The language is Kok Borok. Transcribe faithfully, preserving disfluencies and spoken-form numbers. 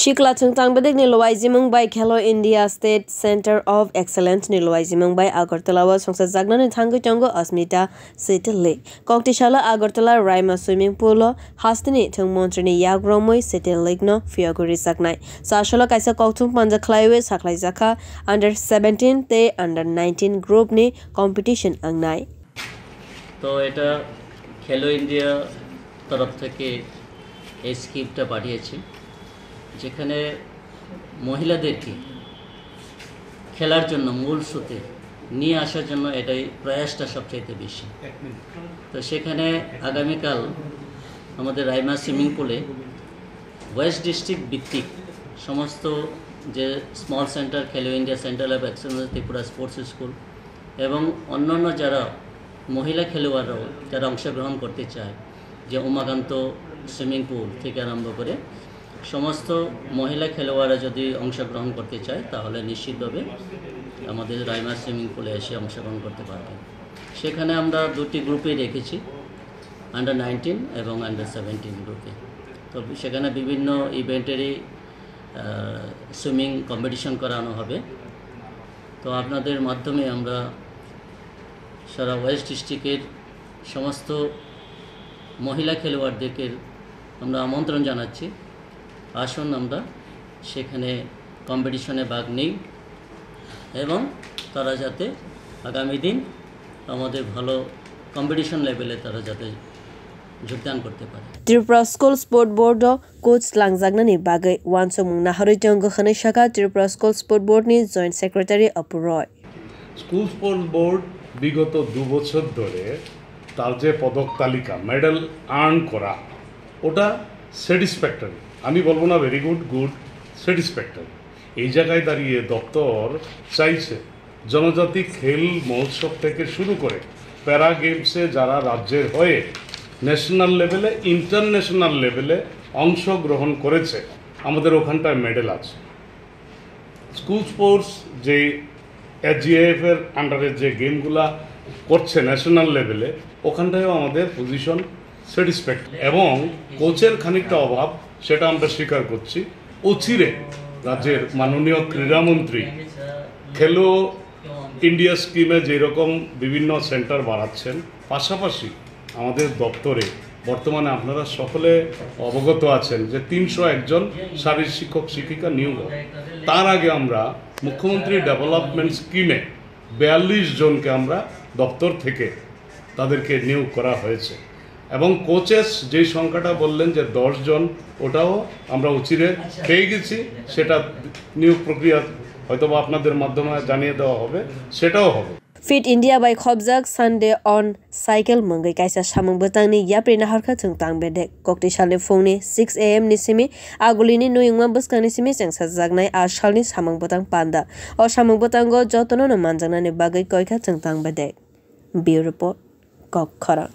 Sikla chwng tangbedekni luaijimung bai Khelo India State Centre of Excellence ni luaijimung bai Agartala o songsajaknani thangwi tongo Asmita City League. Koktisalo Agartala Raima Swimming Pool o hasteni thwng montrini yak romwi City League no phiyogwi rijaknai. Sasolo kaisa kokthum panja khlaiwi sakhlaijakha under seventeen tei under nineteen group ni competition wngnai. তো এটা খেলো ইন্ডিয়া তরফ থেকে এই স্কিমটা পাঠিয়েছে, যেখানে মহিলাদেরকে খেলার জন্য মূল স্রোতে নিয়ে আসার জন্য এটাই প্রয়াসটা সবচাইতে বেশি। তো সেখানে আগামীকাল আমাদের রাইমা সুইমিং পুলে ওয়েস্ট ডিস্ট্রিক্ট ভিত্তিক সমস্ত যে স্মল সেন্টার, খেলো India centre of excellence, Tripura sports school এবং অন্যান্য যারা মহিলা খেলোয়াড়রাও যারা অংশগ্রহণ করতে চায়, যে উমাকান্ত সুইমিং পুল থেকে আরম্ভ করে সমস্ত মহিলা খেলোয়াড়রা যদি অংশগ্রহণ করতে চায়, তাহলে নিশ্চিতভাবে আমাদের রাইমা সুইমিং পুলে এসে অংশগ্রহণ করতে পারবে। সেখানে আমরা দুটি গ্রুপে রেখেছি, আন্ডার নাইনটিন এবং আন্ডার সেভেন্টিন গ্রুপে। তো সেখানে বিভিন্ন ইভেন্টেরই সুইমিং কম্পিটিশন করানো হবে। তো আপনাদের মাধ্যমে আমরা সারা ওয়েস্ট ডিস্ট্রিক্টের সমস্ত মহিলা খেলোয়াড়দেরকে আমরা আমন্ত্রণ জানাচ্ছি, আসুন আমরা সেখানে কম্পিটিশনে ভাগ নিই এবং তারা যাতে আগামী দিন আমাদের ভালো কম্পিটিশন লেভেলে তারা যাতে যোগদান করতে পারে। Tripura School Sport Board o coach langjaknani bagwi uansukmung naharwi tongo hwnwi sakha Tripura School Sport Board ni Joint Secretary Apu Roy. School sports board বিগত দু বছর ধরে তার যে পদক তালিকা, মেডেল আর্ন করা, ওটা স্যাটিসফ্যাক্টরি। আমি বলবো না ভেরি গুড, গুড, স্যাটিসফ্যাক্টরি। এই জায়গায় দাঁড়িয়ে দপ্তর চাইছে জনজাতি খেল মহোৎসব থেকে শুরু করে প্যারা গেমসে যারা রাজ্যের হয়ে ন্যাশনাল লেভেলে, ইন্টারন্যাশনাল লেভেলে অংশগ্রহণ করেছে, আমাদের ওখানটায় মেডেল আছে। স্কুল স্পোর্টস যে এসজিএফ এর আন্ডারে যে গেমগুলা করছে ন্যাশনাল লেভেলে, ওখানটায়ও আমাদের পজিশন স্যাটিসফ্যাক্টরি এবং কোচের খানিকটা অভাব, সেটা আমরা স্বীকার করছি। অচিরে রাজ্যের মাননীয় ক্রীড়ামন্ত্রী খেলো ইন্ডিয়া স্কিমে যেরকম বিভিন্ন সেন্টার বাড়াচ্ছেন, পাশাপাশি আমাদের দপ্তরে বর্তমানে আপনারা সকলে অবগত আছেন যে তিনশো একজন শারীর শিক্ষক শিক্ষিকা নিয়োগ হবে। তার আগে আমরা মুখ্যমন্ত্রী ডেভেলপমেন্ট স্কিমে বিয়াল্লিশ জনকে আমরা দপ্তর থেকে তাদেরকে নিয়োগ করা হয়েছে এবং কোচেস যেই সংখ্যাটা বললেন যে দশ জন, ওটাও আমরা অচিরে পেয়ে গেছি। সেটা নিয়োগ প্রক্রিয়া হয়তো বা আপনাদের মাধ্যমে জানিয়ে দেওয়া হবে, সেটাও হবে। Fit India bai khopjak Sunday on Cycle mungwi kaisa samung bwtangni yapri naharkha chwng tang bedek. Kokti salni phungni six A M ni simi agulini nuyungma bwskangni simi chengsajaknai a salni samung bwtang panda. O samung bwtango jotono no manjaknani bagwi koikha chwng tang bedek. Bureau Report, Kok Khorang.